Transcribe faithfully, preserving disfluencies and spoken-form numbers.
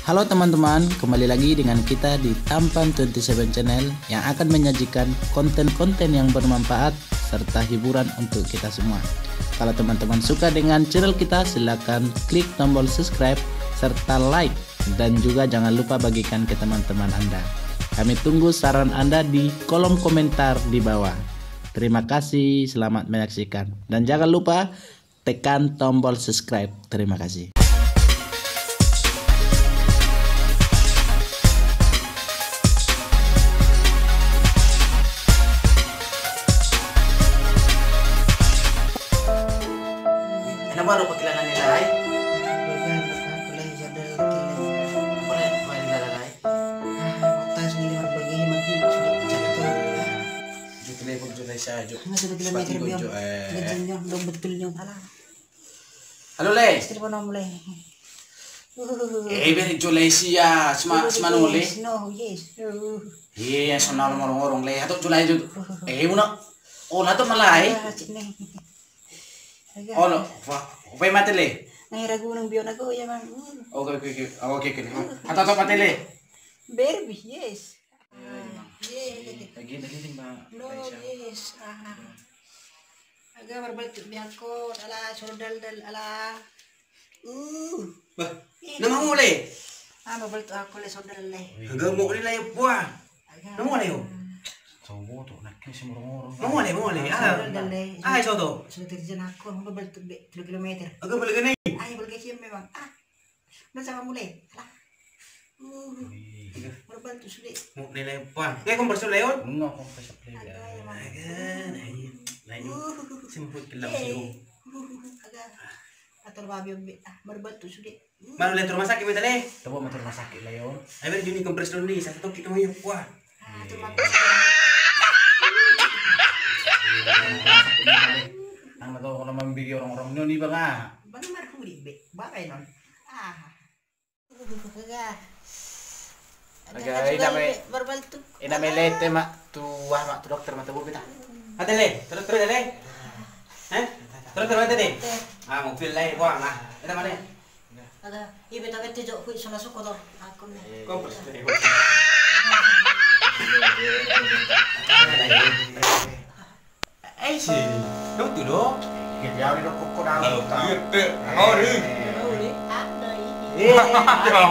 Halo teman-teman, kembali lagi dengan kita di Tampan twenty seven Channel yang akan menyajikan konten-konten yang bermanfaat serta hiburan untuk kita semua. Kalau teman-teman suka dengan channel kita, silakan klik tombol subscribe serta like, dan juga jangan lupa bagikan ke teman-teman Anda. Kami tunggu saran Anda di kolom komentar di bawah. Terima kasih, selamat menyaksikan. Dan jangan lupa tekan tombol subscribe. Terima kasih. Kenapa lu pakilangan ni, Lai? Bukan, bukan, aku lagi sadar, aku lagi. Apa, Lai? Apa yang dilalalai? Ah, otak sendiri marbagi, mati, sudah jatuh. Tujuh kilometer, tujuh kilometer, eh. Tujuh kilometer, dong, betul, dong. Alah. Halo, Le. Telepon om, Le. Eh, beri jo, Le, sia, sema-, semanu, Le. No, yes. Iya, sona ngorong-ngorong, Le. Atau jo, Le, jo. Eh, una. Oh, na to malai. Olo, va, va mate, Le. Nang ragu nang bion aku ya, Mang. Oke, oke, oke. Oke, oke, Le. Atau, atau mate, Le. Berbi, yes. Lagi, lagi, Mbak. No, Aisyah. Yes. Aha. Aga marbaltuk be angkon, ala, sordal-dal, ala. Uh. Bah, nama mole? Ah, marbaltuk angkon, Le, sordal, Le. Aga mole, Le, buah. Nama mole, yo? Coba tuh, nak, ini semua orang-orang. Nama mole, mole? Ah. Sordal, Le. Ah, iso to. Sudah terjadi angkon, marbaltuk be tiga kilometer. Aga balik nih. Ah, balik ke sini memang. Ah. Udah sama mulai. Alah. Uh. Marbaltuk sude. Mau nilai apa? Ngai kompres dulu, Leon. Enggak kompres dulu. Aga, ya, Mang. Aga, nah, iya. Nah, ini. Uh. Simpul kelam sih, oh. Uh, aga. Atur babi ombe. Ah, marbaltuk sude. Mana, Le, tu rumah sakit, minta, Le? Coba mau tu rumah sakit, Leon. Ayo, beri juni kompres dulu nih, satu toki dong, yuk. Wah. Ah, tu rumah sakit. Nang na to, kalau mambigi orang-orang ni, bang, ah. Bang, marhuri, be. Bapak, non. Ah. Aga, ina me, ina me lete ma tu, ah, ma tu dokter ma tu bupita. Ate, Le, tu dokter, Le. Eh? Tu dokter, ate, Le. Ah, mobil, Le, buang, ah. Ina ma, Le. Aga, ibe ta bete jo, hui, sona suko to. Aku, Le. Kompres, Le. Eh, si, dong tu do. Gede awi do koko dang. Iya, te, kau ni. Kau ni, ada ini. Iya, ada.